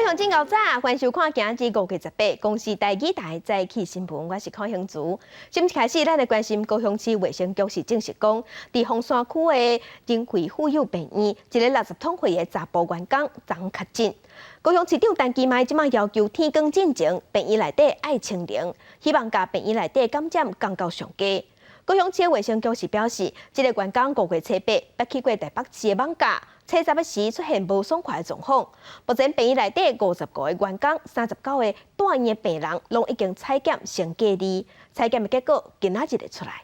鄉親𠢕早，歡迎收看今日5月18公視台語台早起新聞，我是柯興竹。新聞開始，咱來關心高雄市衛生局是證實講，佇鳳山區的仁惠婦幼病院，一个60通歲的查埔員工昨確診。高雄市長陳其邁這馬要求天光進前，病院內底愛清零，希望共病院內底感染降到上低。高雄市衛生局是表示，這个員工5月初8捌去過台北市的艋舺，初十時出現無爽快的狀況。目前病院內底55個員工、39個住院的病人，攏已經採檢先隔離，採檢的結果今仔日會出來。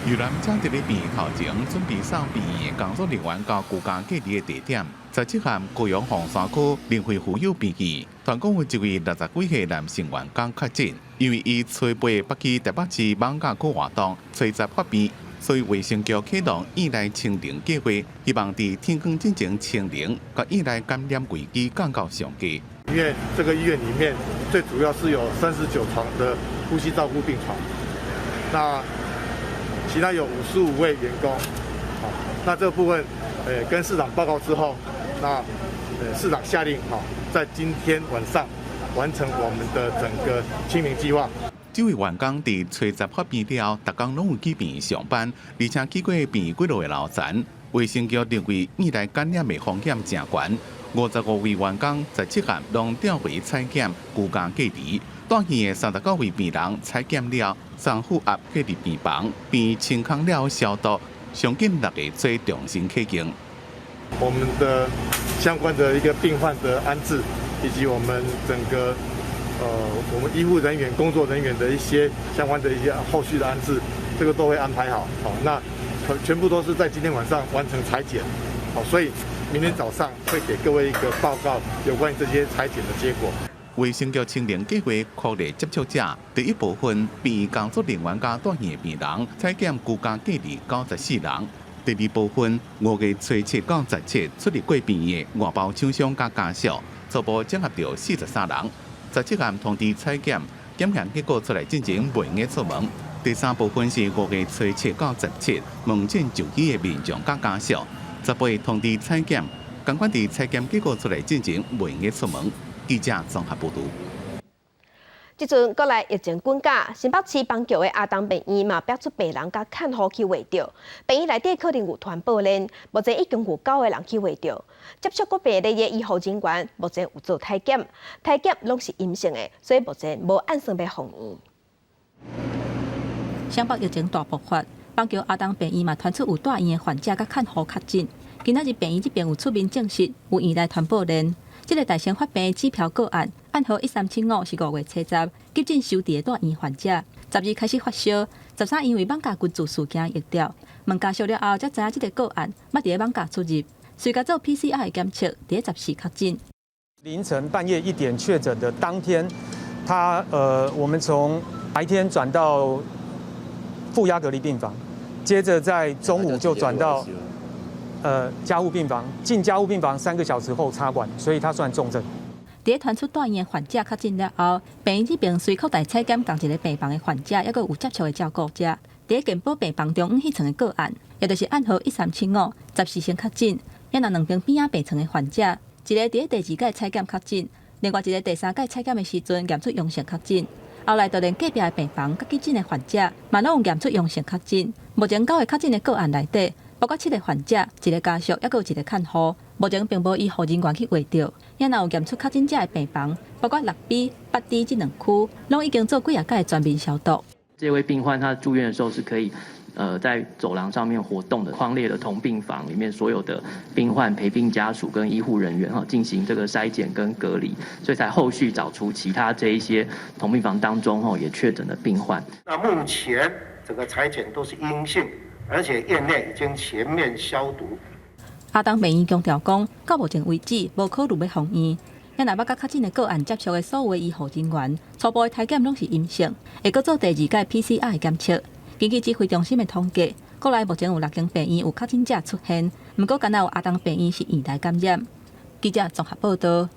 遊覽車佇咧病院頭前準備送病院的工作人員到居家隔離的地點，17號高雄鳳山區仁惠婦幼病院，傳講有一位60幾歲男性員工確診，因為伊初八捌去台北市艋舺區活動，初十發病，所以衛生局啟動院內清零計劃，希望佇天光進前清零，共院內感染危機降到上低。因為這個醫院裡面最主要是有39床的呼吸照顧病床，那其他有55位員工，好，那這個部分，跟市長報告之後，那，市長下令，哈，在今天晚上完成我們的整個清零計劃。這位員工佇初十發病了後，逐工攏有去病院上班，而且去過病院幾落個樓層。衛生局認為院內感染的風險誠懸，55位員工17號攏調回採檢居家隔離。住院的39位病人採檢了，送負壓隔離病房，病清空了消毒，上緊六個做重新啟動。我們的相關的一個病患的安置，以及我們整個我們醫護人員、工作人員的一些相關的一些後續的安置，這個都會安排好。好，那全部都是在今天晚上完成採檢。好，所以明天早上會給各位一個報告，有關於這些採檢的結果。衛生局清零計劃擴大接觸者，第一部分病院工作人員佮住院的病人採檢居家隔離94人；第二部分5月初7到17出入過病院的外包廠商佮家屬，初步整合著43人。17號通知採檢，檢驗結果出來進前袂用出門。第三部分是5月初7到17門診就醫的民眾佮家屬，18通知採檢，仝款佇採檢結果出來進前袂用出門。記者綜合報導。這陣國內疫情滾價，新北市板橋的亞東病院嘛，爆出病人佮看護去畫著，病院內底可能有傳播鏈，目前已經有九個人去畫著。接觸過病例的醫護人員目前有做體檢，體檢攏是陰性的，所以目前無按算欲封院。雙北疫情大爆發，板橋亞東病院嘛傳出有住院的患者佮看護確診。今仔日病院這邊有出面證實有院內傳播鏈。這个大聲發病的指標個案，案號1375是5月初10急診收治的住院患者，12開始發燒，13因為艋舺群聚事件疫調，問家屬了後才知影這个個案捌佇咧艋舺出入，隨共做 PCR 的檢測，佇咧14確診。凌晨半夜1點確診的當天，他我們從白天轉到負壓隔離病房，接着在中午就轉到加護病房，進加護病房3個小時後插管，所以他算重症。佇咧傳出住院患者確診了後，病院這邊隨擴大採檢仝一个病房的患者，抑閣有接觸的照顧者。佇咧健保病房中央彼層的個案，也就是案號1375，14先確診。也若兩邊邊仔病床的患者，一个佇咧第二擺採檢確診，另外一个第三擺採檢的時陣驗出陽性確診。後來就連隔壁的病房佮急診的患者，嘛攏有驗出陽性確診。目前九个確診的個案內底，包括七个患者、一个家屬，抑閣有一个看護。目前並無醫護人員去畫著。也若有驗出確診者的病房，包括6B、8D 這兩區，攏已經做幾仔擺全面消毒。這位病患他住院的時候是可以，在走廊上面活動的。匡列的同病房裡面所有的病患、陪病家屬跟醫護人員哈，進行這個篩檢跟隔離，所以才後續找出其他這一些同病房當中吼也確診的病患。那目前整個採檢都是陰性，而且院內已經全面消毒。亞東病院強調講，到目前為止無考慮欲封院。也若捌佮確診的個案接觸的所有的醫護人員，初步的體檢攏是陰性，會閣做第二擺 PCR 的檢測。根據指揮中心的統計，國內目前有六間病院有確診者出現，毋過干焦有亞東病院是院內感染。記者綜合報道。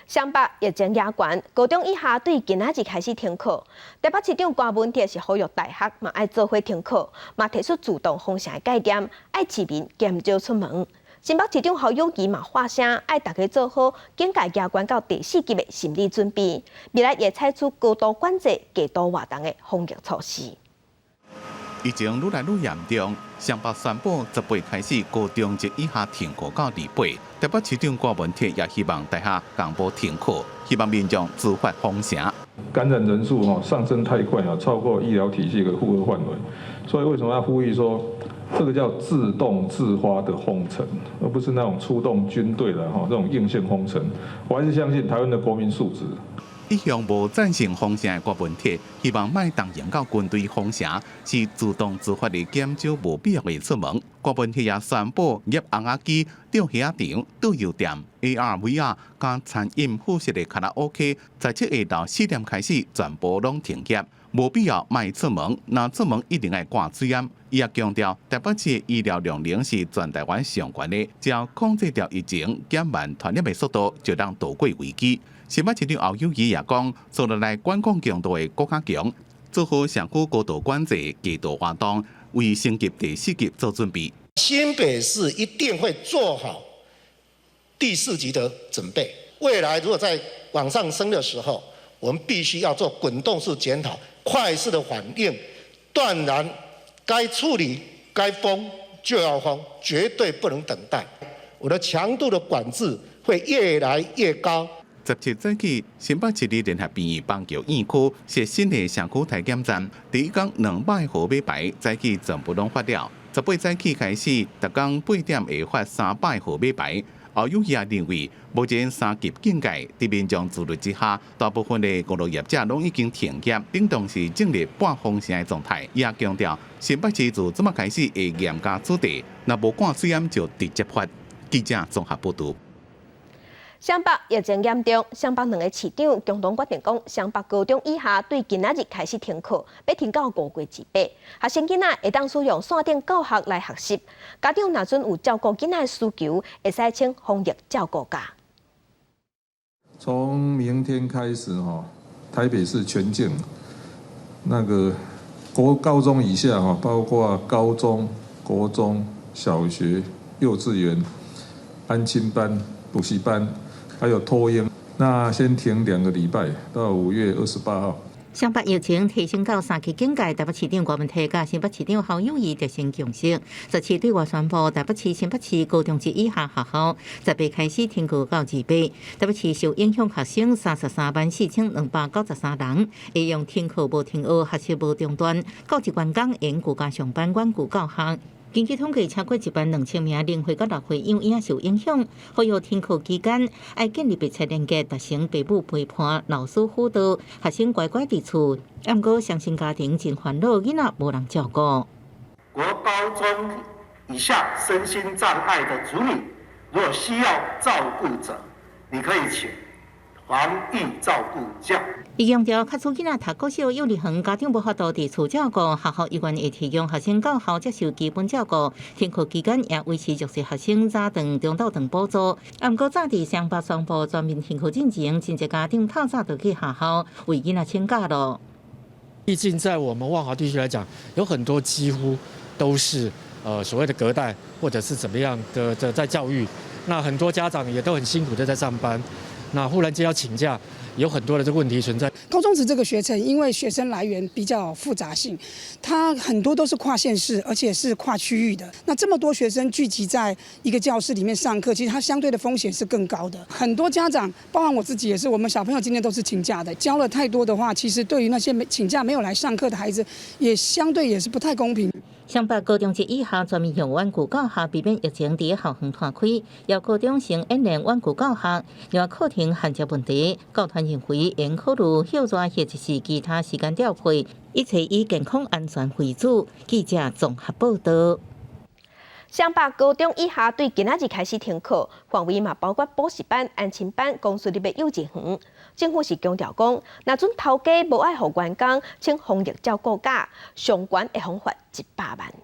雙北疫情也懸，高中以下對今仔日開始停課。台北市長柯文哲是呼籲大學嘛愛做伙停課，嘛提出自動封城的概念，愛市民減少出門。新北市長侯友宜嘛發聲，愛大家做好警戒加懸到第四級的心理準備，未來會採取高度管制、過度活動的防疫措施。疫情愈來愈嚴重，雙北宣布18開始高中職以下停課到28。台北市長郭文鐵也希望大家共無停課，希望民眾自發封城。感染人數吼上升太快啊，超過醫療體系的負荷範圍，所以為什麼要呼籲說，這個叫自動自發的封城，而不是那種出動軍隊的吼這種硬性封城。我還是相信台灣的國民素質。一向無贊成封城的郭文鐵，希望莫動用到軍隊封城，是自動自發的減少無必要的出門。郭文鐵也宣布，入紅仔機、釣魚仔場、導遊店、AR、VR 佮餐飲副食的卡拉 OK，17下晝4點開始全部攏停業，無必要莫出門。若出門一定愛掛喙罨。伊也強調，台北市的醫療量能是全台灣上懸的，只要控制著疫情，減慢傳染的速度，就能渡過危機。新北市長侯友宜也講，接落來管控強度會閣較強，做好社區高度管制、過度活動，為升級第四級做準備。新北市一定會做好第四級的準備。未來如果在往上升的時候，我們必須要做滾動式檢討、快速的反應，斷然該處理、該封就要封，絕對不能等待。我的強度的管制會越來越高。 17早起，新北市立聯合醫院板橋院區設新的社區體檢站，第一工200號碼牌早起全部攏發了。18早起開始，逐工8點會發300號碼牌。侯友宜也認為，目前三級警戒，佇民眾自律之下，大部分的娛樂業者攏已經停業，頂當是進入半封城的狀態。伊也強調，新北市自這馬開始會嚴加取締，若無掛喙罨就直接罰。記者綜合報導。雙北疫情嚴重，雙北兩个市長共同決定講，雙北高中以下對今仔日開始停課，欲停到5月28。學生囡仔會當使用線頂教學來學習。家長若準有照顧囡仔的需求，會使請防疫照顧假。從明天開始，哈，台北市全境那個國高中以下，哈，包括高中、國中小學、幼稚園、安親班、補習班。還有托嬰，那先停2個禮拜，到5月28號。雙北疫情提升到三級警戒，台北市長郭文鐵佮新北市長侯友宜達成共識，17對外宣布台北市、新北市高中職以下學校18開始停課到28。台北市受影響學生33萬4293人，會用停課無停學、學習無中斷，教職員工應居家上班、遠距教學。根據統計，超過1萬2千名0歲到6歲幼嬰受影響。呼籲停課期間，愛建立密切連結，達成父母陪伴、老師輔導，學生乖乖佇厝。毋過，雙薪家庭真煩惱，囡仔無人照顧。國高中以下身心障礙的子女，如果需要照顧者，你可以請防疫照顧假。伊強調，假使囡仔讀國小、幼兒園，家長無法度佇厝照顧，學校依然會提供學生到校接受基本照顧。停課期間也維持弱勢學生早頓、中晝頓補助。毋過早佇雙北宣布全面停課進前，真濟家長透早就去學校為囡仔請假囉。畢竟在我們萬華地區來講，有很多幾乎都是所謂的隔代或者是怎麼樣的在教育，那很多家長也都很辛苦的在上班，那忽然間要請假。有很多的這個問題存在。高中職這個學程，因為學生來源比較複雜性，它很多都是跨縣市，而且是跨區域的。那這麼多學生聚集在一個教室裡面上課，其實它相對的風險是更高的。很多家長，包含我自己也是，我們小朋友今天都是請假的。教了太多的話，其實對於那些沒請假沒有來上課的孩子，也相對也是不太公平。雙北高中職以下全面用遠距教學，避免疫情佇校園傳開。由高中生演練遠距教學，另外課程銜接問題，教團認為應考慮休熱或者是其他時間調配，一切以健康安全為主。記者綜合報道。雙北高中以下對今仔日開始停課，範圍嘛包括補習班、安親班、公私立的幼稚園。政府是強調講，若準頭家無愛予員工請防疫照顧假，上懸會予罰100萬。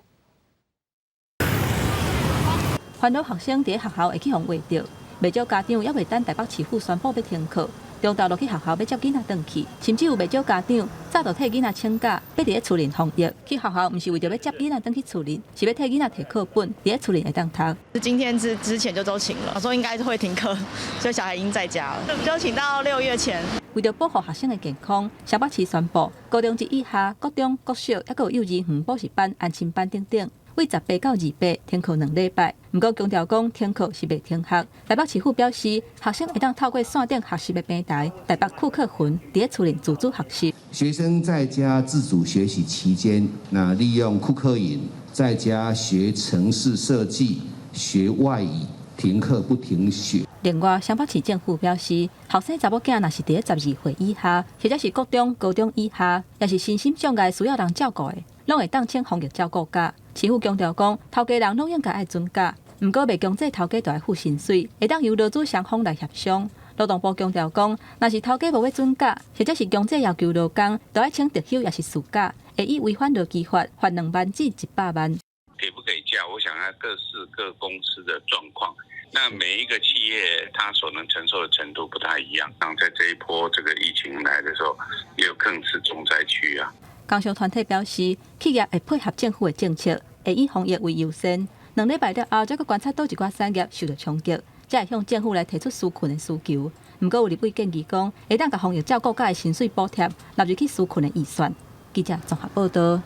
煩惱學生佇學校會去予穢著，袂少家長猶未等台北市府宣布欲停課，中晝落去學校欲接囡仔轉去，甚至有袂少家長早就替囡仔請假，欲佇咧厝內防疫。去學校毋是為著欲接囡仔轉去厝內，是欲替囡仔提課本，佇咧厝內會當讀。今天之前就都請了，我說應該會停課，所以小孩已經在家了，就請到6月前。為著保護學生的健康，雙北市宣布，高中職以下、國中、國小，抑閣有幼兒園補習班、安親班等等，對18到28停課2禮拜。毋過強調講停課是袂停學。台北市府表示，學生會當透過線頂學習的平台，台北庫克雲，佇咧厝內自主學習。學生在家自主學習期間，那利用庫克雲在家學程式設計、學外語，停課不停學。另外，雙北市政府表示，後生查某囝若是佇咧12歲以下，或者是國中、高中以下，抑是身心障礙需要人照顧的，攏會當請防疫照顧假。市府強調講，頭家人攏應該愛準假，毋過袂強制頭家著愛付薪水，會當由勞資雙方來協商。勞動部強調講，若是頭家無欲準假，或者是強制要求勞工，著愛請特休抑是事假，會依違反勞基法，罰2萬至100萬。給不給假？我想要各市各公司的狀況。那每一個企業，它所能承受的程度不太一樣。當在這一波這個疫情來的時候，也更是重災區啊。工商團體表示，企業會配合政府的政策，會以防疫為優先。2禮拜了後，才閣觀察佗一寡產業受到衝擊，才會向政府來提出紓困的需求。毋過有立委建議講，會當共防疫照顧假的薪水補貼納入去紓困的預算。記者綜合報道。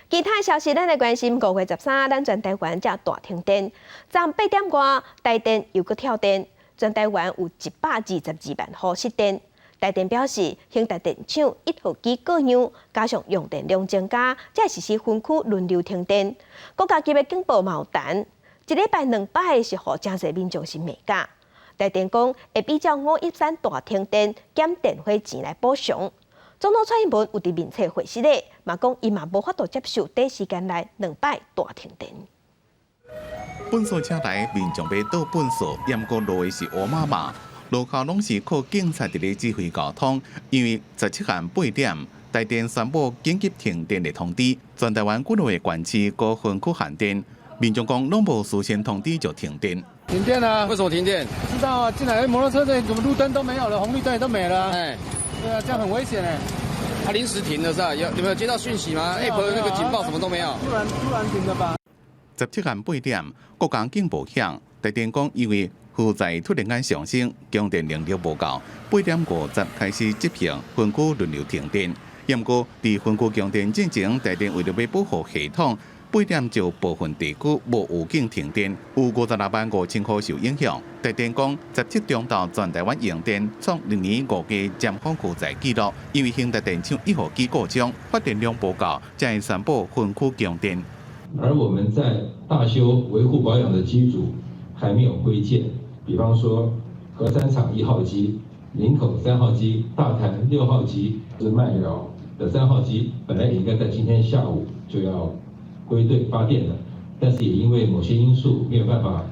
其他消息，咱來關心5月13，咱全台灣才大停電，昨8點外，台電又閣跳電，全台灣有122萬戶失電。台電表示，興達電廠1號機故障，加上用電量增加，才實施分區輪流停電。國家級的警報嘛有彈，一禮拜兩擺是予誠濟民眾是罵甲。台電講會比照5·13大停電減電費錢來補償。總統蔡英文有佇面冊回實咧，嘛講伊嘛無法度接受短時間內兩擺大停電。糞掃車來，民眾欲倒糞掃，毋過路的是烏麻麻，路口攏是靠警察佇咧指揮交通。因為17暗8點，台電宣布緊急停電的通知，全台灣幾落個縣市閣分區限電，民眾講攏無事先通知就停電。停電啊？為什麼停電？不知道啊，進來摩托車這怎麼路燈都沒有了，紅綠燈也都沒了。哎，對啊，這樣很危險哎。他臨時停的是吧？有沒有接到訊息嗎？App 那個警報什麼都沒有。突然突然停的吧？17暗8點，國家警報響，台電講因為負載突然間上升，供電能力無夠，8點50開始執行分區輪流停電。毋過，佇分區供電進前，台電為著欲保護系統，8點就部分地區無預警停電，有56萬5千戶受影響。台電講，17中晝全台灣用電創歷年5月尖峰負載紀錄，因為興達電廠1號機故障，發電量無夠，才會宣布分區供電。而我們在大修維護保養的機組還沒有歸建，比方說核三廠1號機、林口3號機、大潭6號機、是麥寮的3號機，本來也應該在今天下午就要歸隊發電的，但是也因為某些因素沒有辦法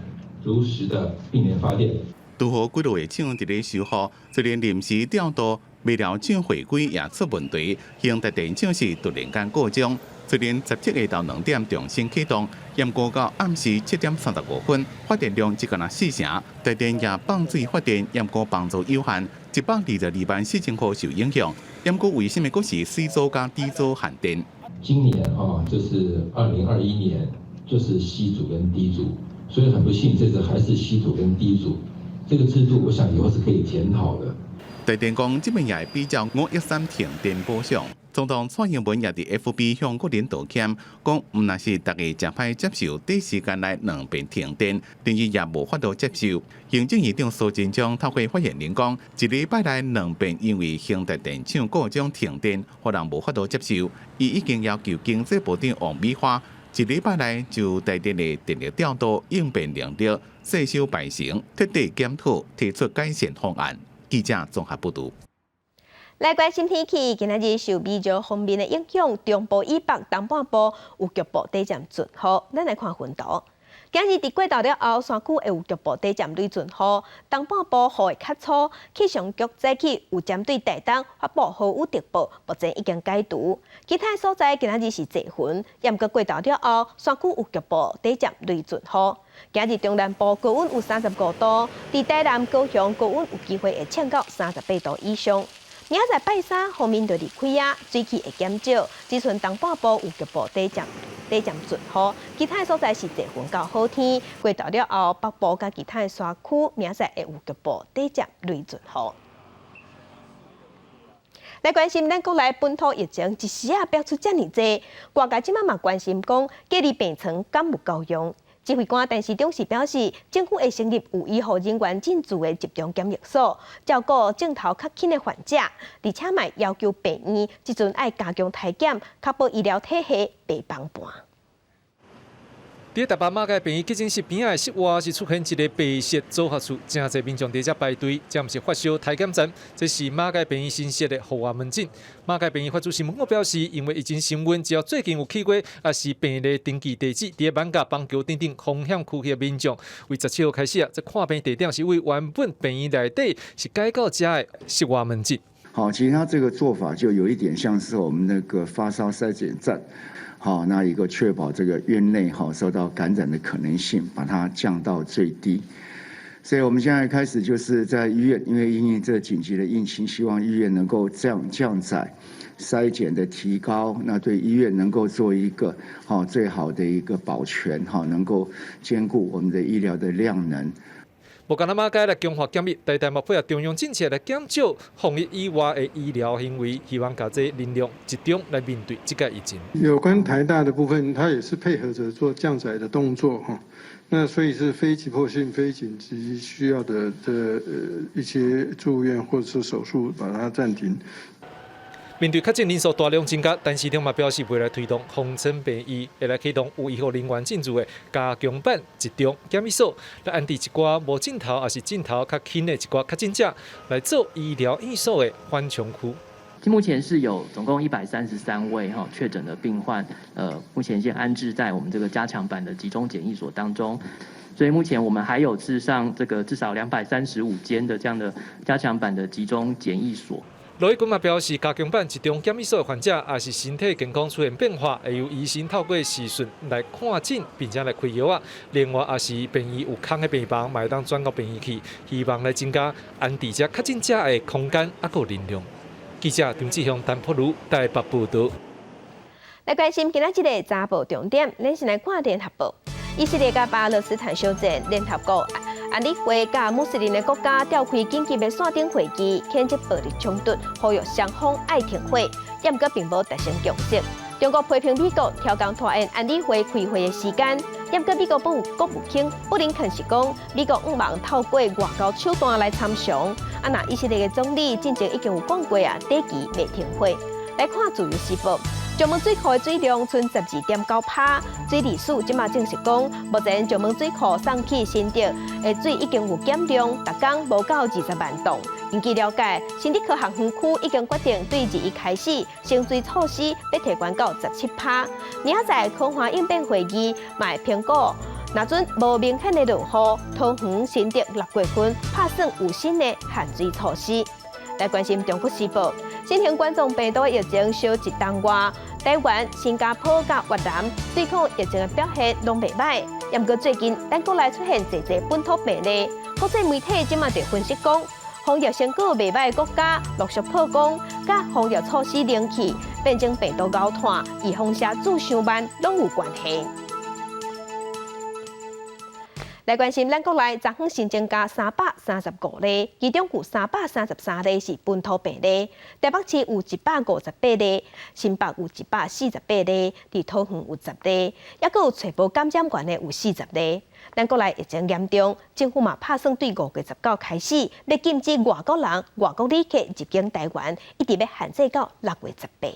如實的並聯發電。拄好幾落個廠佇咧修復，雖然臨時調度麥寮廠回歸也出問題，興達電廠是突然間故障，雖然17下晝2點重新啟動，毋過到暗時7點35分，發電量只干焦四成，台電也放水發電，毋過幫助有限，122萬4千戶受影響。毋過為什麼閣是 C 組佮 D 組限電？今年啊，就是2021年，就是 C 組跟 D 組，所以很不幸，這次還是 C 組跟 D 組。這個制度，我想以後是可以檢討的。台電講，這擺也會比照5·13停電補償。總統蔡英文也佇 FB 向國人道歉，講毋但是逐家誠歹接受短時間內兩遍停電，但伊也無法度接受。行政院長蘇貞昌透過發言人講，一禮拜內兩遍因為興達電廠故障停電，予人無法度接受。伊已經要求經濟部長王美花，一禮拜內就台電的電力調度應變能力、稅收排程徹底檢討，提出改善方案。記者綜合報導。來關心天氣，今仔日受美洲鋒面的影響，中部以北、東半部有局部短暫陣雨。咱來看雲圖，今日佇過晝了後，山區會有局部短暫雷陣雨，東半部雨會較粗。氣象局早起有針對台東發布豪雨特報，目前已經解除。其他所在今仔日是濟雲，毋過過晝了後，山區有局部短暫雷陣雨。今日中南部高溫有35度，佇台南、高雄高溫有機會會衝到38度以上。明仔載拜三，鋒面就離開啊，水汽會減少，只賰東半部有局部短暫短暫陣雨，其他所在是濟雲到好天。過晝了後，北部佮其他的山區明仔載會有局部短暫雷陣雨。來關心咱國內本土疫情，一時仔飆出遮爾濟，外界這擺嘛關心講隔離病床敢有夠用？指揮官陳時中是表示，政府會成立有醫護人員進駐的集中檢疫所，照顧症頭較輕的患者，而且嘛要求病院這陣愛加強篩檢，確保醫療體系袂崩盤。佇台北馬偕病院急診室邊仔的室外是出現一个白色組合厝，誠濟民眾佇遮排隊，這毋是發燒篩檢站，這是馬偕病院新設的負壓門診。馬偕病院發出新聞稿表示，因為疫情升溫，只要最近有去過，抑是病例登記地址佇艋舺板橋等等風險區域的民眾，為17號開始啊，這看病地點是為原本病院內底是改到遮的室外門診。好，其實他這個做法就有一點像是我們那個發燒篩檢站。好，那一個確保這個院內哈受到感染的可能性，把它降到最低。所以我們現在開始就是在醫院，因為因應這緊急的疫情，希望醫院能夠降降載篩檢的提高，那對醫院能夠做一個好最好的一個保全，哈，能夠兼顧我們的醫療的量能。無干焦馬偕來強化檢疫，台大嘛配合中央政策來減少防疫以外的醫療行為，希望共這能量集中來面對這個疫情。有關台大的部分，它也是配合着做降載的動作哈。那所以是非急迫性、非緊急需要的的一些住院或者是手術，把它暫停。面對確診人數大量增加，陳時中嘛表示未來推動方艙病院，會來啟動有醫護人員進駐的加強版集中檢疫所，來安置一寡無症頭抑是症頭較輕的一寡確診者，來做醫療院所的緩衝區。目前是有總共133位哈確診的病患，目前先安置在我們這個加強版的集中檢疫所當中。所以目前我們還有事實上這個至少235間的這樣的加強版的集中檢疫所。盧偉軍嘛表示，加強版集中檢疫所的患者，抑是身體健康出現變化，會由醫生透過視訊來看診，並且來開藥啊。另外，抑是病院有空的病房，嘛會當轉到病院去，希望來增加安置這確診者的空間，抑閣能量。記者張志雄、陳柏如台北報導。來關心今仔這个早報重點，咱先來看聯合報。以色列佮巴勒斯坦相戰，聯合國安理會佮穆斯林的國家召開緊急的線頂會議，譴責暴力衝突，呼籲雙方愛停火，毋過並無達成共識。中國批評美國刁工拖延安理會開會的時間，毋過美國國務卿布林肯是講，美國向望透過外交手段來參詳。啊，若以色列的總理進前已經有講過啊，短期袂停火。來看自由時報。石門水庫的水量賰12.9趴，水利署這馬證實講，目前石門水庫送去新竹的水已經有減量，逐工無夠20萬噸。根據了解，新竹科學園區已經決定對21開始，限水措施欲提懸到17趴。明仔載空華應變會議，嘛會評估，若準無明顯的落雨，桃園、新竹6月份拍算有新的限水措施。來關心中國時報，新型冠狀病毒疫情燒一冬外，台灣、新加坡佮越南對抗疫情的表現攏袂䆀。毋過最近，咱國內出現濟濟本土病例，國際媒體這馬佇分析講，防疫成果袂䆀的國家陸續破功，佮防疫措施冷去，變種病毒𠢕炭，預防射注傷慢，攏有關係。來關心咱國內昨昏新增加335例，其中有333例是本土病例。台北市有158例，新北有148例，佇桃園有10例，抑閣有揣無感染源的有40例。咱國內疫情嚴重，政府嘛拍算對5月19開始，欲禁止外國人、外國旅客入境台灣，一直欲限制到6月18。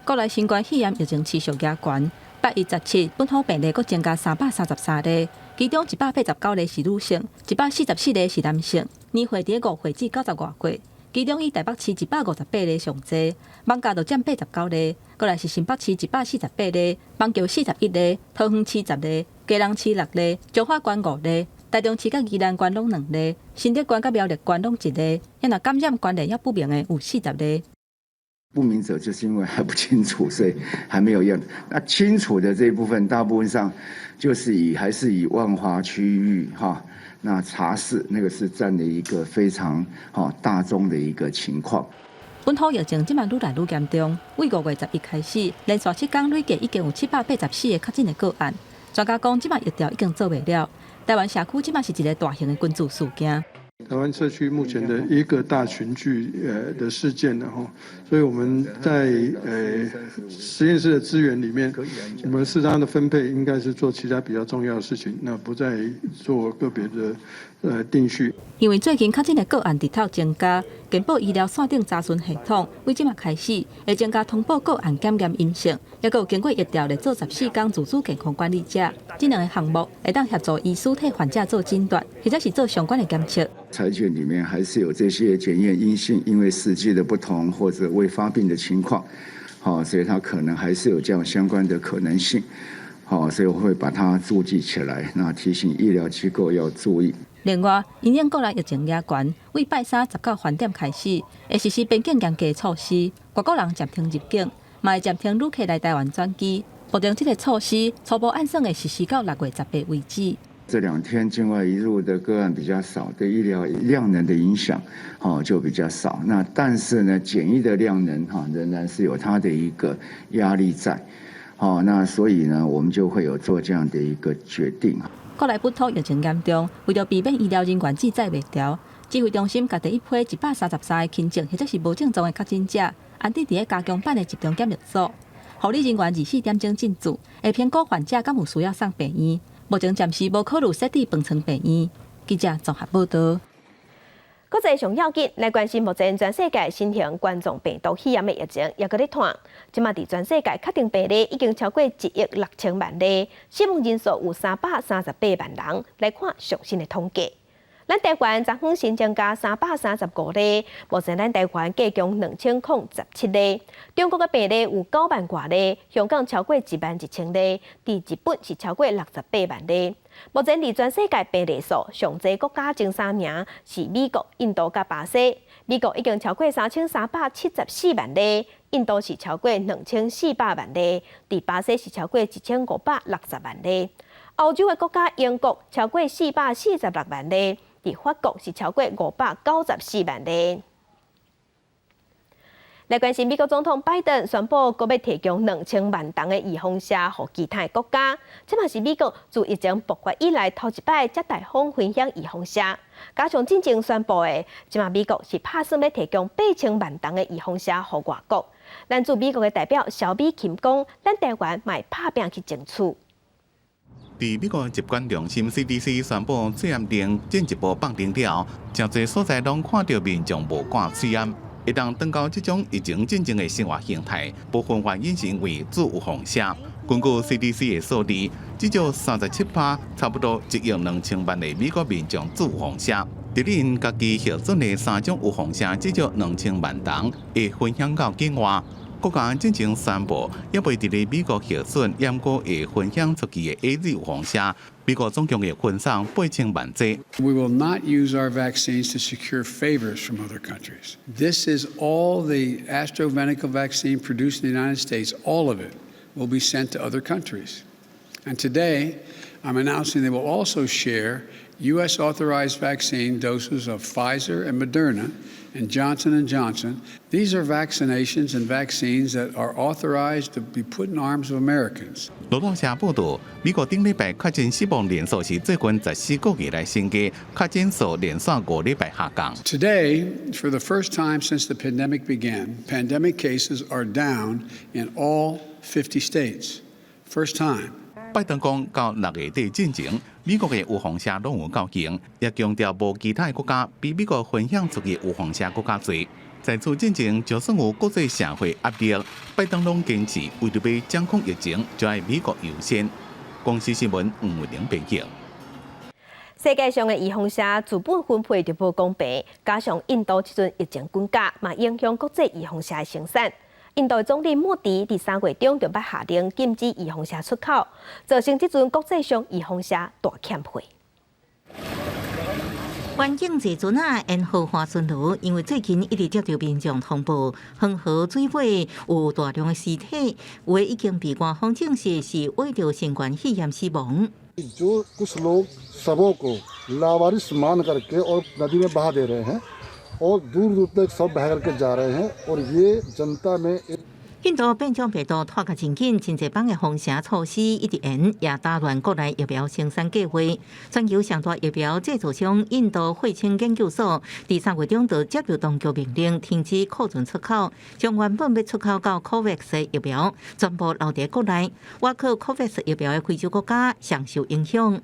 國內新冠肺炎疫情持續加懸。8月17，本土病例閣增加333例，其中189例是女性，144例是男性。年歲佇五歲至九十外歲。其中以台北市158例上濟，艋舺就佔89例，過來是新北市148例，板橋41例，桃園市10例，基隆市6例，彰化縣5例，台中市佮宜蘭縣攏2例，新竹縣佮苗栗縣攏1例，若感染關聯猶不明的有40例。不明者就是因為還不清楚，所以還沒有驗。那清楚的這一部分，大部分上就是以還是以萬華區域哈，那茶室那個是佔了一個非常哈大宗的一個情況。本土疫情這擺愈來愈嚴重，對5月11開始，連續7天累計已經有784個確診的個案。專家講，這擺疫調已經做袂了。台灣社區這擺是一個大型的群聚事件。台灣社區目前的一個大群聚的事件呢，吼，所以我們在實驗室的資源裡面，我們適當的分配應該是做其他比較重要的事情，那不再做個別的定序。因為最近確診的個案直透增加，健保醫療線頂查詢系統對這擺開始會增加通報個案檢驗陰性，抑閣有經過疫調來做14天自主健康管理者，這兩个項目會當協助醫師替患者做診斷，或者是做相關的檢測。篩檢裡面還是有這些檢驗陰性，因為時機的不同或者未發病的情況，好，所以它可能還是有這樣相關的可能性，好，所以我會把它註記起來，那提醒醫療機構要注意。另外，因應國內疫情也懸，對拜三19番點開始，會實施邊境嚴格措施，外國人暫停入境，嘛會暫停旅客來台灣轉機。目前這个措施初步按算會實施到6月18為止。這兩天境外移入的個案比較少，對醫療量能的影響，就比較少。那但是呢，檢疫的量能，仍然是有它的一個壓力在，那所以呢，我們就會有做這樣的一個決定。國內本土疫情嚴重，為著避免醫療人員駐載袂牢，指揮中心共第一批133個輕症或者是無症狀的確診者安置佇咧加強版的集中檢疫所，護理人員24點鐘進駐，會評估患者敢有需要送病院。目前暫時無考慮設置病床病院。記者綜合報導。國際上要緊來關心目前全世界新型冠狀病毒肺炎的疫情，猶閣咧湠。這馬佇全世界確定病例已經超過1億6千萬例，死亡人數有338萬人。來看上新的統計，咱台灣昨昏新增加335例，目前咱台灣計共2017例。中國的病例有9萬外例，香港超過1萬1千例，佇日本是超過68萬例。目前佇全世界病例數上濟國家前三名是美國、印度佮巴西。美國已經超過3374萬例，印度是超過2400萬例，佇巴西是超過1560萬例。歐洲的國家英國超過446萬例，佇法國是超過594萬例。來關心美國總統拜登宣布，閣欲提供2000萬筒的預防射予其他國家。這嘛是美國自疫情爆發以來頭一擺遮大方分享預防射。加上進前宣布的，這馬美國是拍算欲提供8000萬筒的預防射予外國。咱駐美國的代表蕭美琴講，咱台灣嘛會拍拚去爭取。佇美國疾管中心 CDC 宣布喙罨令進一步放寬了，誠濟所在攏看著民眾無掛喙罨。會當轉到這種疫情進前的生活形態，部分原因是因為注預防射。根據 CDC 的數字，至少37%，差不多1億2千萬的美國民眾注預防射。佇𪜶家己核准的三種預防射，至少2000萬筒會分享到境外。國家進前宣布，猶未佇咧美國核准，毋過會分享出去的 AZ 預防射。美國總共會分送8000萬劑。 We will not use our vaccines to secure favors from other countries. This is all the AstraZeneca vaccine produced in the United States. All of it will be sent to other countries. And today, I'm announcing they will also share U.S. authorized vaccine doses of Pfizer and Moderna and Johnson & Johnson. These are vaccinations and vaccines that are authorized to be put in arms of Americans. 路透社報導，美國頂禮拜確診死亡人數是最近14個月來新低，確診數連續5禮拜下降。 Today, for the first time since the pandemic began, pandemic cases are down in all 50 states. First time. 拜登講，到6月底進前，美國的預防射攏有夠用，也強調無其他的國家比美國分享出去預防射閣較濟。在此進前，就算有國際社會壓力，拜登攏堅持為著欲掌控疫情，就愛美國優先。公視新聞吳偉玲編譯。世界上的預防射資本分配就無公平，加上印度這陣疫情滾價，嘛影響國際預防射的生產。印度總理莫迪佇3月中就欲下令禁止預防射出口，造成這陣國際上預防射大欠貨。環境濟陣仔沿河岸巡邏，因為最近一直接到民眾通報，恆河水尾有大量的屍體，有的已經被官方證實是秽著新冠肺炎死亡。 जो कुछ लोग शवों को लावारिस मान करके और नदी में बहा दे रहे हैं और दूर दूर तक शव बह करके जा रहे हैं और ये जनता में 印度變種病毒拖甲真緊，真濟邦的封城措施一直延，也打亂國內疫苗生產計劃。全球上大疫苗製造商印度血清研究所，佇3月中就接到當局命令，停止庫存出口，將原本欲出口到 COVAX 的疫苗全部留佇國內。倚靠 COVAX 疫苗的非洲國家上受影響。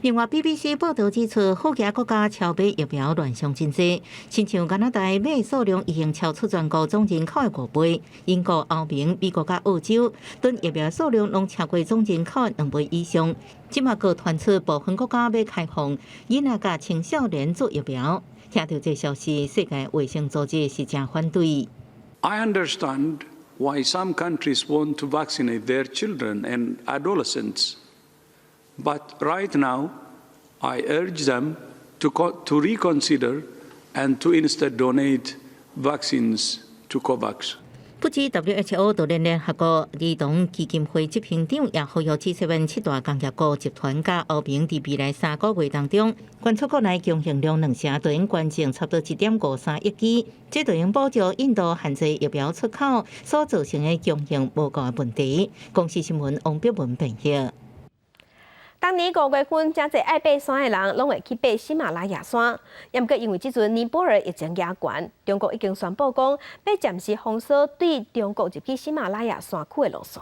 另外，BBC 報導指出，好幾個國家超買疫苗亂象真濟，親像加拿大買數量已經超出全國總人口的5倍，英國、歐盟、美國佮澳洲等疫苗數量攏超過總人口的2倍以上。這馬閣傳出部分國家欲開放囡仔佮青少年注疫苗。聽著這消息，世界衛生組織是誠反對。 I understand why some countries want to vaccinate their children and adolescents. But right now, I urge them to reconsider and to instead donate vaccines to COVAX. 不止 WHO 就連聯合國兒童基金會執行長也呼籲 G7 七大工業國集團佮歐盟佇未來3個月當中，捐出國內供應量兩成，就用捐贈差不多1.53億劑，這就用補助印度限制疫苗出口所造成的供應無夠的問題。公視新聞王碧文編譯。逐年5月份，誠濟愛爬山的人攏會去爬喜馬拉雅山。毋過因為這陣尼泊爾疫情嚴懸，中國已經宣布講，欲暫時封鎖對中國入去喜馬拉雅山區的路線。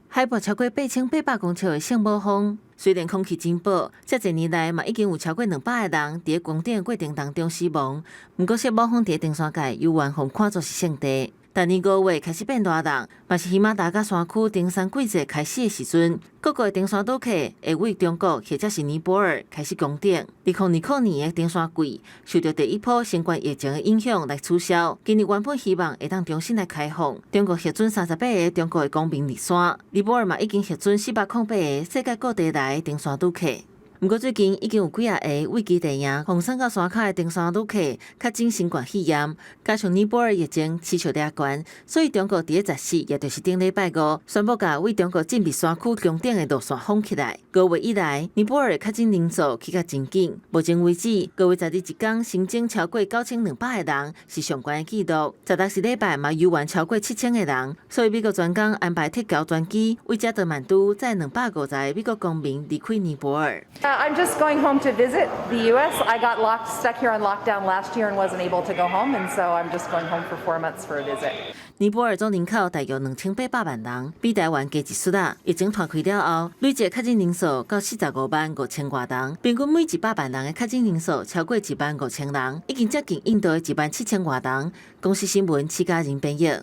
海拔超過8800公尺的聖母峰，雖然空氣真薄，這濟年來嘛已經有超過200個人佇咧攻頂過程當中死亡。毋過聖母峰佇咧登山界猶原予看作是聖地。逐年5月開始變熱人，嘛是喜馬拉雅山區登山季節開始的時陣，各國的登山旅客會對中國或者是尼泊爾開始攻頂。2020年的登山季受著第一波新冠疫情的影響來取消。今年原本希望會當重新來開放，中國核准38個中國的公民入山，尼泊爾嘛已經核准408個世界各地來的登山旅客。毋過最近已經有幾仔个對基地營予送到山跤的登山旅客確診新冠肺炎，加上尼泊爾疫情持續掠懸，所以中國佇咧14，也就是頂禮拜五，宣布共對中國進入山區攻頂的路線封起來。5月以來，尼泊爾確診人數起較真緊，目前為止，5月12一工新增超過9200個人是上懸的紀錄，16是禮拜嘛猶原超過7000個人，所以美國專工安排撤僑專機，對加德滿都載250個美國公民離開尼泊爾。 I'm just going home to visit the U.S. I got stuck here on lockdown last year and wasn't able to go home, and so I'm just going home for 4 months for a visit. 尼泊爾總人口大約2800萬人，比台灣低一絲仔。疫情拖開了後，累計確診人數到45萬5千外人，平均每100萬人的確診人數超過1萬5千人，已經接近印度的1萬7千外人。公視新聞，徐嘉仁編譯。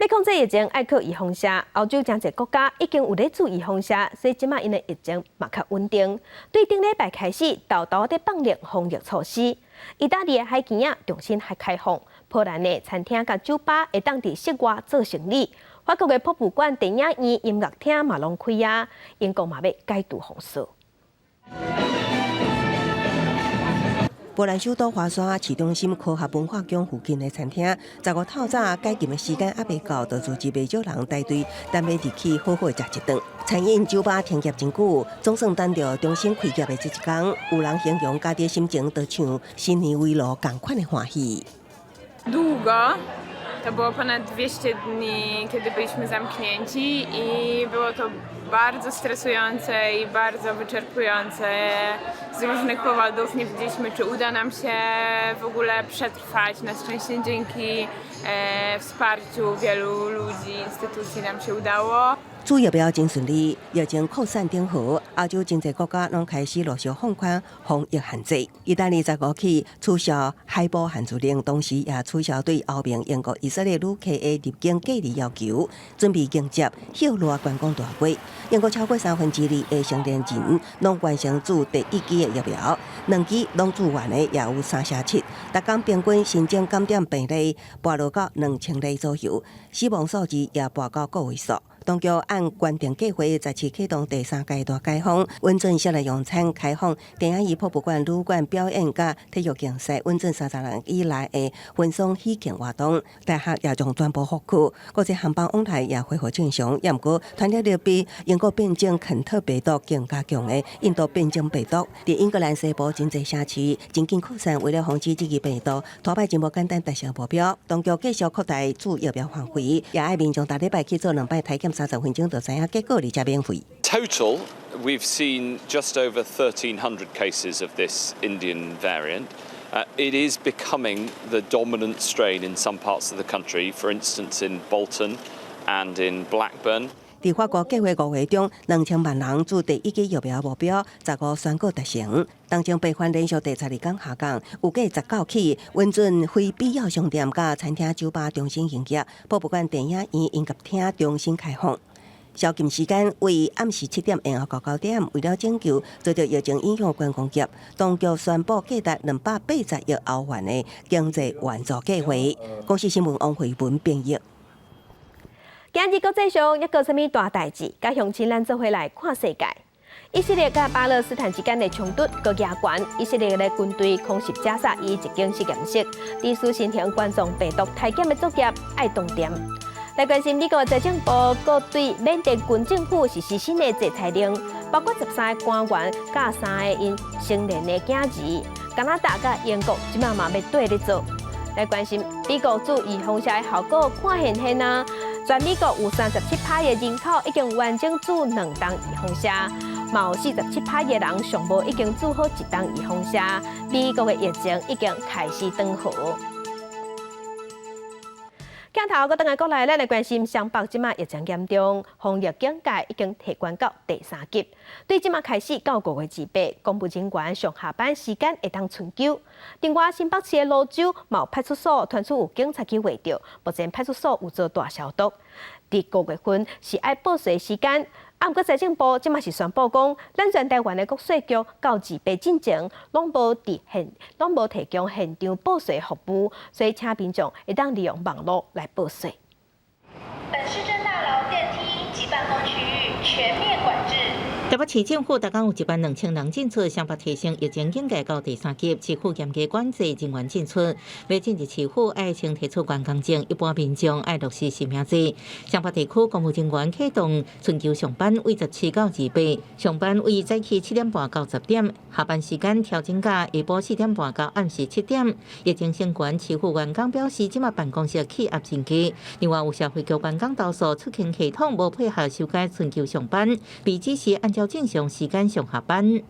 欲控制疫情，愛靠預防射。歐洲誠濟國家已經有咧注預防射，所以這馬𪜶的疫情嘛較穩定。對頂禮拜開始，沓沓咧放寬防疫措施。意大利的海墘仔重新還開放，波蘭的餐廳佮酒吧會當佇室外做生意。法國的博物館、電影院、音樂廳嘛攏開啊。英國嘛欲解除封鎖。波蘭首都華沙市中心科學文化宮附近的餐廳，15透早解禁的時間猶未到，就聚集袂少人排隊，等欲入去好好食一頓。餐飲酒吧停業真久，總算等著重新開業的這一天，有人形容家己心情就像新年圍爐仝款的歡喜。 Długo. To było ponad 200 dni, kiedy byliśmy zamknięci i było to bardzo stresujące i bardzo wyczerpujące z różnych powodów. Nie wiedzieliśmy, czy uda nam się w ogóle przetrwać. Na szczęście dzięki wsparciu wielu ludzi, instytucji nam się udało. 注疫苗真順利，疫情擴散頂好，歐洲真濟國家攏開始陸續放寬防疫限制。意大利15起取消海埔限聚令，同時也取消對歐盟、英國、以色列旅客的入境隔離要求，準備迎接熱熱觀光大季。英國超過2/3的成年人攏完成注第一劑的疫苗，兩劑攏注完的也有37%。逐工平均新增感染病例跋落到2000例左右，死亡數字也跋到個位數。當局按原定計劃，十七啟動第三階段解封，允准室內用餐開放，電影院、博物館、旅館、表演佮體育競賽，允准30人以內的婚喪喜慶活動。大學也將全部復課，國際航班往來也恢復正常。也毋過，傳染力比英國變種肯特病毒更加強的印度變種病毒，佇英格蘭西部真濟城市真緊擴散。為了防止這個病毒，拖擺真無簡單達成目標。當局繼續擴大注疫苗範圍，也愛民眾逐禮拜去做兩擺體檢，30分鐘就知影結果，而且免費。 Total, we've seen just over 1,300 cases of this Indian variant. It is becoming the dominant strain in some parts of the country, for instance in Bolton and in Blackburn. 佇法國計劃5月中2000萬人注第一劑疫苗目標，15宣告達成。當中病患連續第12工下降，預計19起允准非必要商店佮餐廳、酒吧重新營業，博物館、電影院、音樂廳重新開放。宵禁時間為暗時7點延後到9點。為了拯救遭著疫情影響觀光業，當局宣布價值280億歐元的經濟援助計劃。公視新聞王慧文編譯。今日國際上猶閣有啥物大代誌？佮鄉親咱做伙來看世界。以色列佮巴勒斯坦之間的衝突閣加懸，以色列的軍隊空襲加薩伊一間實驗室，佇蘇新型冠狀病毒篩檢的作業愛動停。來關心美國財政部閣對緬甸軍政府實施新的制裁令，包括13個官員佮三个𪜶成年的囝兒。加拿大佮英國這擺嘛欲綴咧做。來關心美國注預防射的效果看現現啊！全美國有37%的人口已經完整注兩針預防射，嘛有47%的人上無已經注好一針預防射。美國的疫情已經開始轉好。鏡頭閣轉來國內，咱來關心雙北這擺疫情嚴重，防疫警戒已經提懸到第三級。對這擺開始到5月28，公務人員上下班時間會當春休。另外，新北市的蘆洲嘛有派出所傳出有警察去圍著，目前派出所有做大消毒。佇5月份是愛報稅時間，啊，毋過財政部這擺是宣布講，咱全台灣的國稅局到28進前，攏無佇現，攏無提供現場報稅服務，所以請民眾會當利用網路來報稅。本市政大樓電梯及辦公區域全面管制。台北市政府逐工有1萬2千人進出，雙北提升疫情警戒到第三級，市府嚴格管制人員進出。欲進入市府愛先提出員工證，一般民眾愛落實實名制。雙北地區公務人員啟動春秋上班，為17到28，上班為早起7點半到10點，下班時間調整到下晡4點半到暗時7點。疫情升懸，市府員工表示，這擺辦公室氣壓真低。另外，有社會局員工投訴出勤系統無配合修改春秋上班，被指示按照正常時間上下班。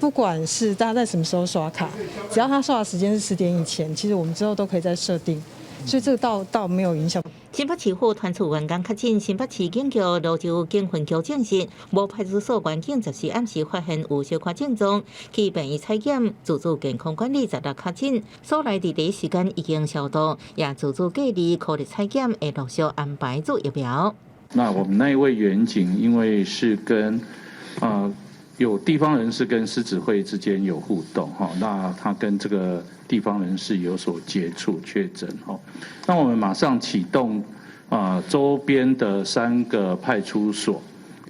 不管是大家在什麼時候刷卡，只要他刷的時間是10點以前，其實我們之後都可以再設定，所以這個倒沒有影響。新北市府傳出員工確診，新北市警局蘆洲警分局證實，無派出所員警十四暗時發現有小可症狀，去病院採檢，自主健康管理16確診，所來佇第一時間已經消毒，也自主隔離，可日採檢會陸續安排注疫苗。那我們那一位員警，因為是跟有地方人士跟獅子會之間有互動哈，那他跟這個地方人士有所接觸確診哈，那我們馬上啟動周邊的三個派出所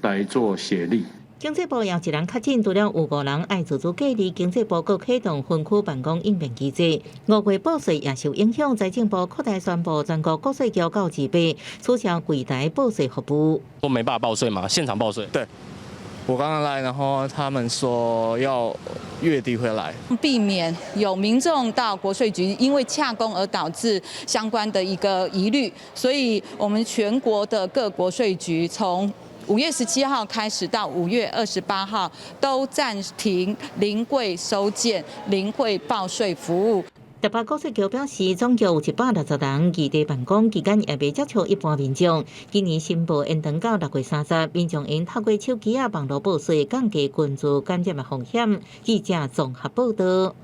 來做協力。經濟部有一人確診，除了有五人愛自主隔離，經濟部閣啟動分區辦公應變機制。5月報稅也受影響，財政部擴大宣布全國國稅局到28取消櫃台報稅服務。都沒辦法報稅嗎？現場報稅？對，我剛剛來，然後他們說要月底回來，避免有民眾到國稅局因為洽公而導致相關的一個疑慮，所以我們全國的各國稅局從5月17號開始到5月28號都暫停臨櫃收件、臨櫃報稅服務。台北國稅局表示，總共有160人異地辦公期間，也未接觸一般民眾。今年申報延長到6月30，民眾應透過手機仔網路報稅，降低群聚感染的風險。記者綜合報道。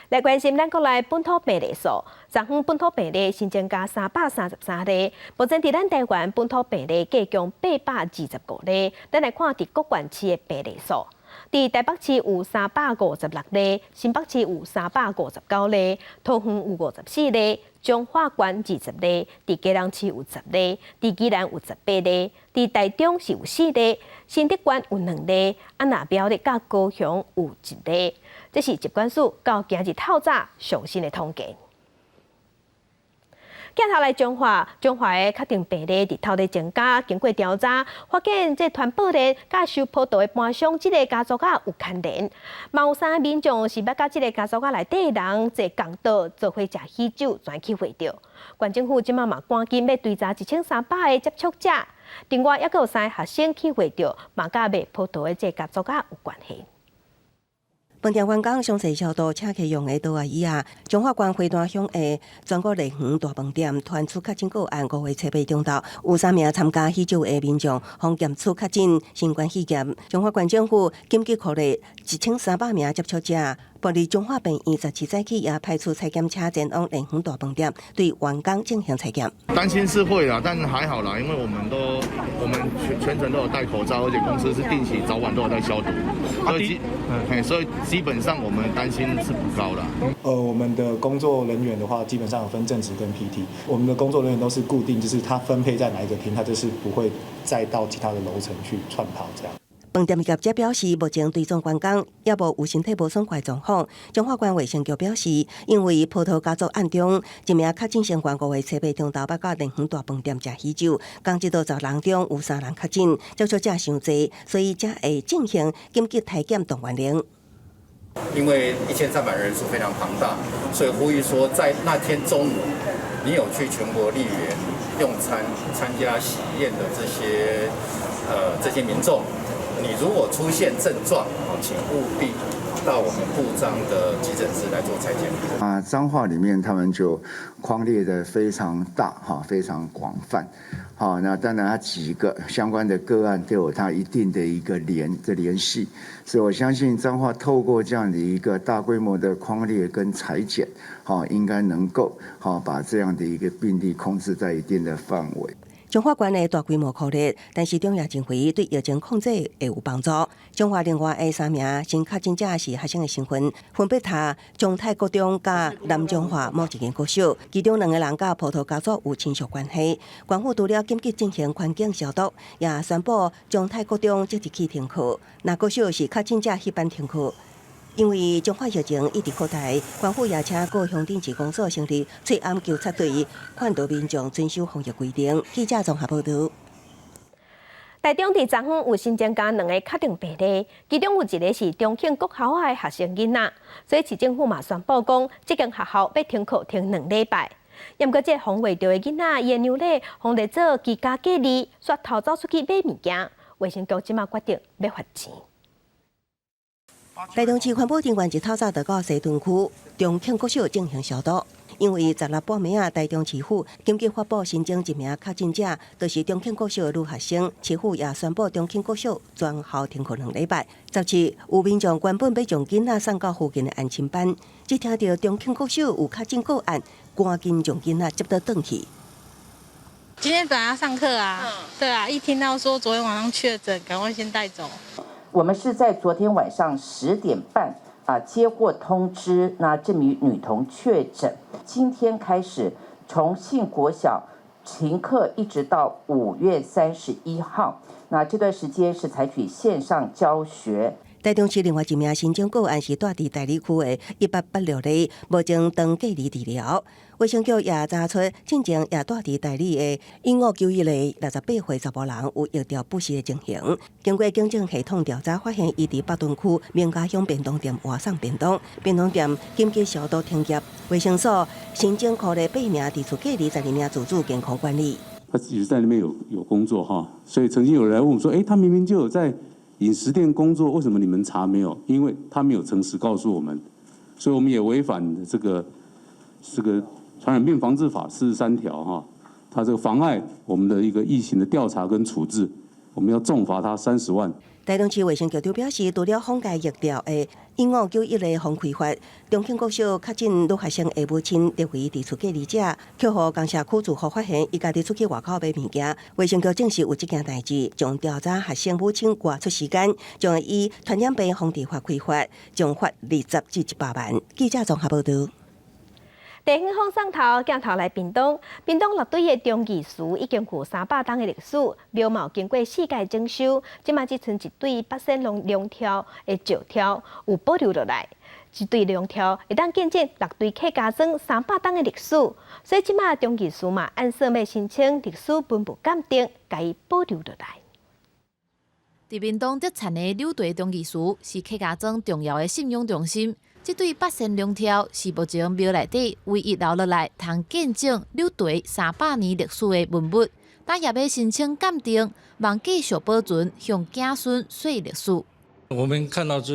來關心咱國內本土病例數，昨昏本土病例新增加333例，目前佇咱台灣本土病例計共825例。咱來看佇各縣市的病例數，佇台北市有356例，新北市有359例，桃園有54例，彰化縣20例，佇基隆市有10例，佇宜蘭有18例，佇台中是有4例，新竹縣有2例，啊若苗栗佮高雄有1例。這是疾管署到今日透早上新的統計。鏡頭來彰化，彰化的確診病例日頭咧增加，經過調查，發現這傳播鏈佮收葡萄的盤商這个家族仔有牽連。嘛有三个民眾是捌佮這个家族仔內底人坐仝桌做伙食喜酒，轉去會著。縣政府這馬嘛趕緊欲追查1300个接觸者。另外，猶閣有三个學生去會著，嘛佮賣葡萄的這个家族仔有關係。飯店員工詳細消毒請客用的桌仔椅仔，彰化縣花壇鄉的全國麗園大飯店傳出確診個案，5月初8中晝有三名參加喜酒的民眾，予檢出確診新冠肺炎。彰化縣政府緊急擴列1300名接觸者，部立彰化病院17早起也派出採檢車前往麗園大飯店，對員工進行採檢。擔心是會啦，但還好啦，因為我們都我們全程都有戴口罩，而且公司是定期早晚都有在消毒，所以基本上我們擔心是不高的。我們的工作人員的話，基本上有分正職跟 PT。我們的工作人員都是固定，就是他分配在哪一個廳，他就是不會再到其他的樓層去串跑這樣。飯店業者表示，目前對總員工猶無有身體無爽快狀況。彰化縣衛生局表示，因為葡萄家族案中，一名確診成員5月初8中晝捌到麗園大飯店食喜酒，仝一桌10人中有三人確診，接觸者傷濟，所以才會進行緊急篩檢動員令。因為1300人數非常龐大，所以呼籲說，在那天中午，你有去全國麗園用餐、參加喜宴的這些民眾，你如果出現症狀，請務必到我們部彰的急診室來做採檢。啊，彰化裡面他們就匡列得非常大，哈，非常廣泛，好，那當然它幾個相關的個案都有它一定的一個聯繫，所以我相信彰化透過這樣的一個大規模的匡列跟採檢，好，應該能夠好把這樣的一個病例控制在一定的範圍。彰化縣的大規模擴列，但是中也認為對疫情控制會有幫助。彰化另外的三名新確診者是學生的身份，分別讀彰泰國中佮南彰化某一間國小，其中兩個人佮葡萄家族有親屬關係。縣府除了緊急進行環境消毒，也宣布彰泰國中即日起停課。若國小是確診者彼班停課。因為彰化疫情一直擴大，縣府也請各鄉鎮市公所成立翠暗糾察隊，勸導民眾遵守防疫規定。記者綜合報道。台中佇昨昏有新增加兩個確診病例，其中有一個是中慶國校的學生囡仔，所以市政府嘛宣布講，這間學校欲停課停2禮拜。毋過這個防衛著的囡仔，伊的娘咧，予列做居家隔離，煞偷走出去買物件，衛生局這馬決定欲罰錢。台中市環保人員一透早就到西屯區中慶國小進行消毒，因為16半暝仔，台中市府緊急發布新增一名確診者，就是中慶國小的女學生。市府也宣布中慶國小全校停課2禮拜。17有民眾原本欲將囡仔送到附近的安親班，只聽著中慶國小有確診個案，趕緊將囡仔接倒轉去。今天本來要上課啊，對啊，一聽到說昨天晚上確診，趕快先帶走。我們是在昨天晚上10點半啊接獲通知，那這名女童確診。今天開始，重慶國小停課一直到5月31號。那這段時間是採取線上教學。台中市另外一名新增個案是蹛佇大里區的1886例，目前當隔離治療。衛生局也查出進前也蹛佇大里的1591例68歲查埔人有疫調不實的情形。經過警政系統調查，發現伊佇北屯區明家鄉便當店外送便當，便當店緊急消毒停業。衛生所新增擴列八名佇厝隔離，12名自主健康管理。他其實在那邊有工作哈，所以曾經有人來問我說：，他明明就有在飲食店工作，為什麼你們查沒有？因為他沒有誠實告訴我們，所以我們也違反這個傳染病防治法43條哈，他這個妨礙我們的一個疫情的調查跟處置，我們要重罰他30萬。台中市衛生局長表示，除了封街疫調的1591的防開發，中興國小確診女學生的母親列為佇厝隔離者，予公社區住戶發現，伊家己出去外口買物件，衛生局證實有這件代誌，將調查學生母親外出時間，將會依傳染病防治法開罰，重罰20至100萬。記者綜合報道。地方放送頭鏡頭來屏東，屏東六堆的忠義祠已經有300冬的歷史，廟嘛經過四屆整修，這馬只賰一對八仙龍龍柱的石柱有保留落來，這對龍柱會當見證六堆客家莊300冬的歷史，所以這馬忠義祠嘛按算欲申請歷史文物鑑定，共伊保留落來。佇屏東德田的柳綴忠義祠是客家莊重要的信仰中心。這對八仙龍柱是目前廟內底唯一留落來通見證柳綴300年歷史的文物，但也欲申請鑑定，望繼續保存，向子孫說歷史。我們看到這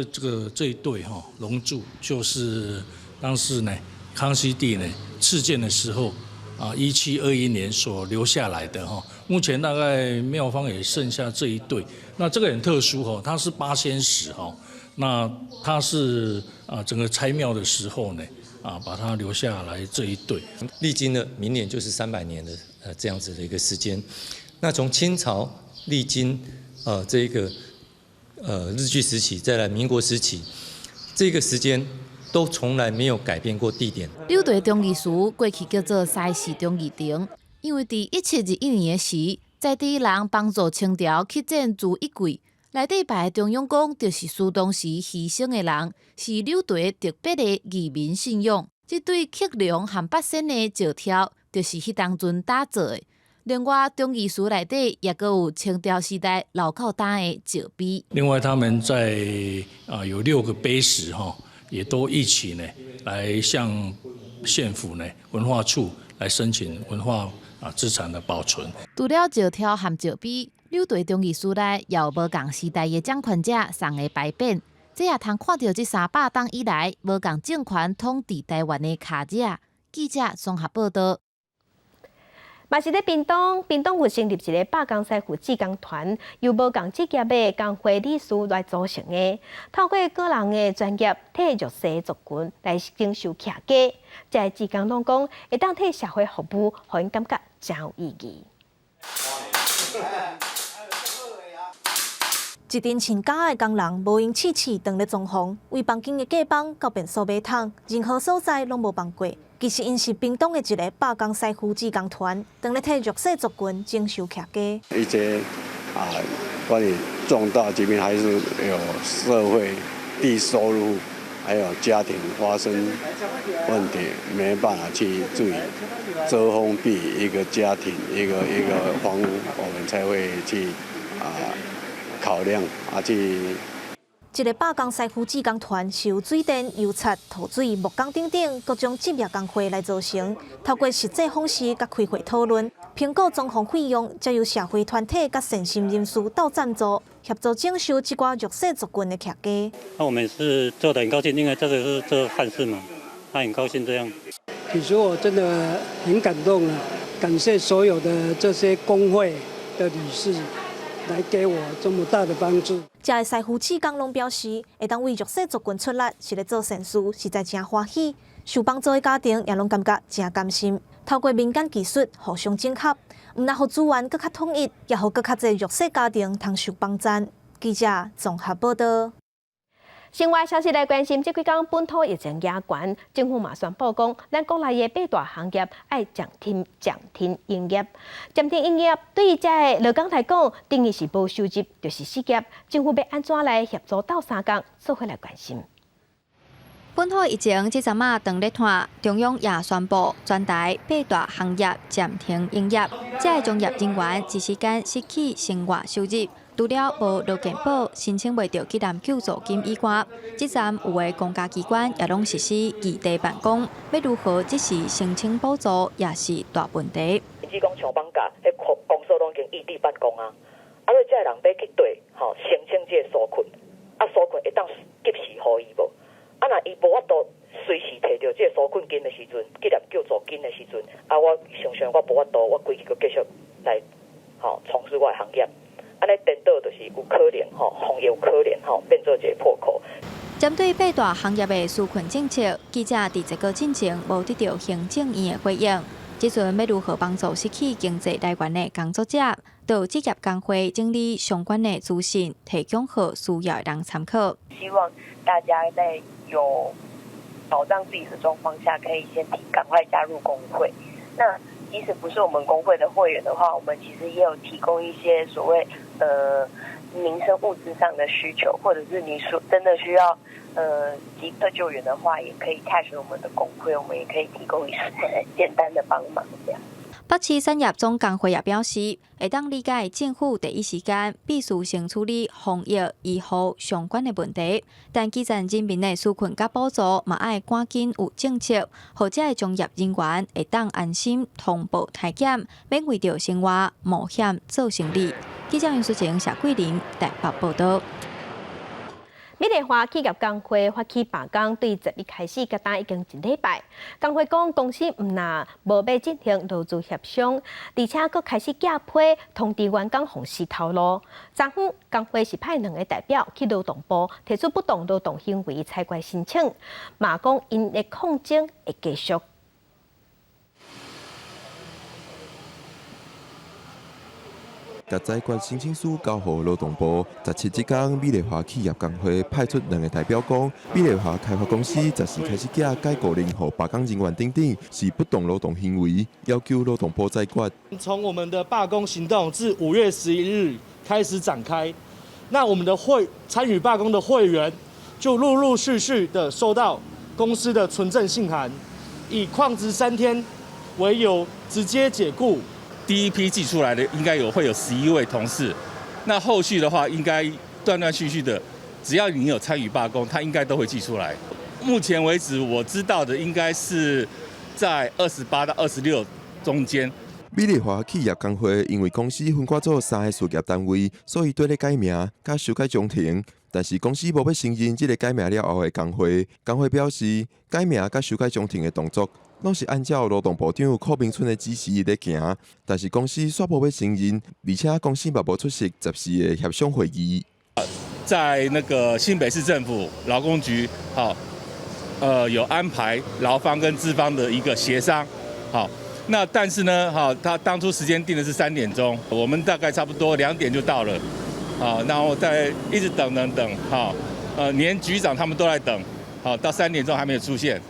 一對哈龍柱，就是當時呢康熙帝呢敕建的時候啊，1721年所留下來的哈。目前大概廟方也剩下這一對，那這個很特殊哈，它是八仙石哈。那它是啊，整個拆廟的時候呢，啊，把它留下來這一對。歷經了明年就是300年的這樣子的一個時間。那從清朝歷經這個日據時期，再來民國時期，這個時間都從來沒有改變過地點。柳綴忠義祠過去叫做西市忠義亭，因為佇1721年的時，在地人幫助清朝去戰朱一貴。內底拜的中央公就是祠當時犧牲的人，是柳綴特別的義民信仰。這對克龍和八仙的石柱，就是彼當陣打造的。另外，忠義祠內底也閣有清朝時代留到今的石碑。另外，他們在啊有六個碑石哈，也都一起呢來向縣府呢文化處來申請文化啊資產的保存。除了石柱和石碑，柳綴忠義祠內也有無仝時代的掌權者送的牌匾，這也通看著這300冬以來無仝政權統治台灣的跤跡。記者綜合報道。嘛是佇屏東，屏東有成立一个罷工師傅志工團，由無仝職業的工會理事來組成的，透過個人的專業替弱勢族群來整修徛家，這个志工攏講，會當替社會服務，予𪜶感覺誠有意義。一陣穿膠的工人無閒試試，當咧裝潢，為房間的隔板到便所馬桶，任何所在攏無放過。其實𪜶是屏東的一个罷工師傅志工團，當咧替弱勢族群整修徛家。一些啊，關於重大疾病，還是有社會低收入，還有家庭發生問題，沒辦法去注意遮封閉一個家庭一個一個房屋，我們才會去啊考量啊去。這个罷工師傅志工團是由水電、油漆、塗水、木工等等各種職業工會來組成，透過實際訪視佮開會討論，評估裝潢費用，才由社會團體佮善心人士鬥贊助，協助整修這寡弱勢族群的徛家。那我們是做得很高興，因為這個是做善事嘛，他很高興這樣。其實我真的很感動啊，感謝所有的這些工會的理事來給我這麼大的幫助。這个師傅志工攏表示，會當為弱勢族群出力，是咧做善事，實在誠歡喜。受幫助的家庭也攏感覺誠甘心。透過民間技術互相整合，毋但予資源閣較統一，也予閣較濟弱勢家庭通受幫助。記者綜合報道。新聞消息來關心，這幾工本土疫情也懸，政府嘛宣布講，咱國內的八大行業愛暫停暫停營業，暫停營業對這个勞工來講，等於是無收入就是失業。政府欲按怎來協助鬥相共，做伙來關心。本土疫情這陣仔當咧拖，中央也宣布全台八大行業暫停營業，這个從業人員一時間失去生活收入。除了無勞健保申請袂著失業救助金以外，這陣有的公家機關也攏實施異地辦公，欲如何即時申請補助也是大問題。只講像放假，彼公公所攏已經異地辦公啊，啊，所以這个人欲去對吼申請這个紓困，啊，紓困會當及時予伊無？啊，若伊無法度隨時提著這個紓困金的時陣，企業救助金的時陣，啊，我想像我無法度，我規氣閣繼續來吼從事我的行業，按呢顛倒就是有可能吼，防疫有可能吼變做一個破口。針對八大行業的紓困政策，記者佇這個進前無得著行政院的回應。這陣欲如何幫助失去經濟來源的工作者，就職業工會整理相關的資訊，提供予需要的人參考。希望大家在有保障自己的狀況下，可以先趕快加入工會。那即使不是我們工會的會員的話，我們其實也有提供一些所謂民生物資上的需求，或者是你說真的需要即刻救援的話，也可以洽詢我們的工會，我們也可以提供一些簡單的幫忙。這樣。北市產業總工會也表示，會當理解政府第一時間必須先處理防疫、醫護相關的問題，但基層人民的紓困佮補助嘛愛趕緊有政策，予這个從業人員會當安心通報篩檢，免為著生活冒險做生理。記者楊淑晴、謝桂林台北報導。美麗華企業工會發起罷工，對11開始，到今已經一禮拜。工會講公司毋但無欲進行勞資協商，而且閣開始寄批通知員工予死頭路。昨昏工會是派兩个代表去勞動部提出不當勞動行為裁決申請，嘛講𪜶的抗爭會繼續。共裁決申請書交予勞動部。17這工，美麗華企業工會派出兩个代表講，美麗華開發公司10時開始寄解雇令予罷工人員等等，是不當勞動行為，要求勞動部裁決。從我們的罷工行動自5月11日開始展開，那我們的會參與罷工的會員就陸陸續續的收到公司的存證信函，以曠職3天為由直接解雇。第一批寄出來的應該會有11位同事，那後續的話應該斷斷續續的，只要你有參與罷工，他應該都會寄出來。目前為止我知道的應該是在28到26中間。美麗華企業工會因為公司分割做3个事業單位，所以對咧改名佮修改章程，但是公司無欲承認這个改名了後的工會。工會表示，改名佮修改章程的動作，攏是按照勞動部長柯明春的指示咧行，但是公司煞無欲承認，而且公司嘛無出席14个協商會議。在那個新北市政府勞工局，好，有安排勞方跟資方的一個協商，好，那但是呢，哈，他當初時間定的是3點鐘，我們大概差不多2點就到了，好，然後再一直等等等，好，連局長他們都在等，好，到3點鐘還沒有出現，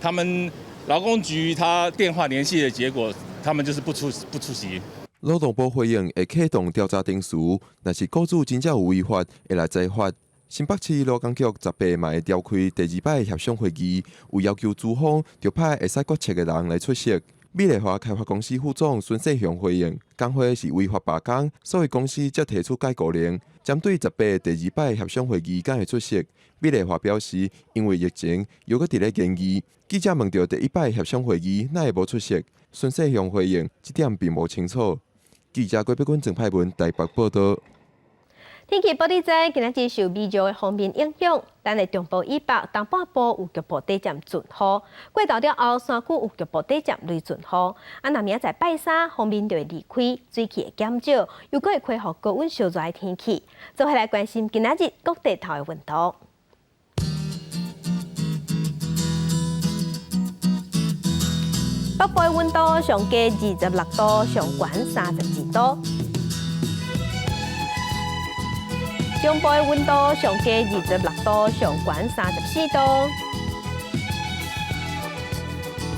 他們。勞工局他電話聯繫的結果，他們就是不出席。勞動部回應會啟動調查程序，若是雇主真正有違法，會來裁罰。新北市勞工局18嘛會召開第2擺協商會議，有要求資方著派會使決策的人來出席。美麗華開發公司副總孫世雄回應，工會是違法罷工，所以公司才提出解雇令。針對18第2擺協商會議敢會出席，美麗華表示，因為疫情猶閣佇咧研議。記者問著第1擺協商會議，哪會無出席？孫世雄回應，這點並無清楚。記者郭碧君、鄭派文台北報導。天氣報你知，今仔日受微弱的鋒面影響，咱的中部以北、東半部有局部短暫陣雨。過晝了後，山區有局部短暫雷陣雨。啊，若明仔載拜三，鋒面就會離開，水汽會減少，又閣會恢復高溫燒熱的天氣。做伙來關心今仔日各地頭的溫度。北部的溫度上低26度，上懸32度。中部的溫度上低26度，上懸34度。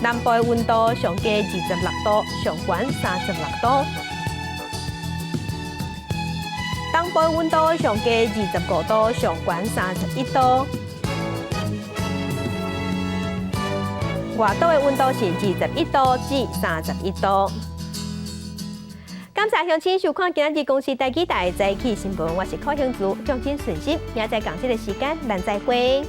南部的溫度上低26度，上懸36度。東部的溫度上低25度，上懸31度。外島的溫度是21度至31度。感謝鄉親收看今仔日公視台語台的早起新聞，我是柯興竹，掌聲順心，明仔載仝這个時間，咱再會。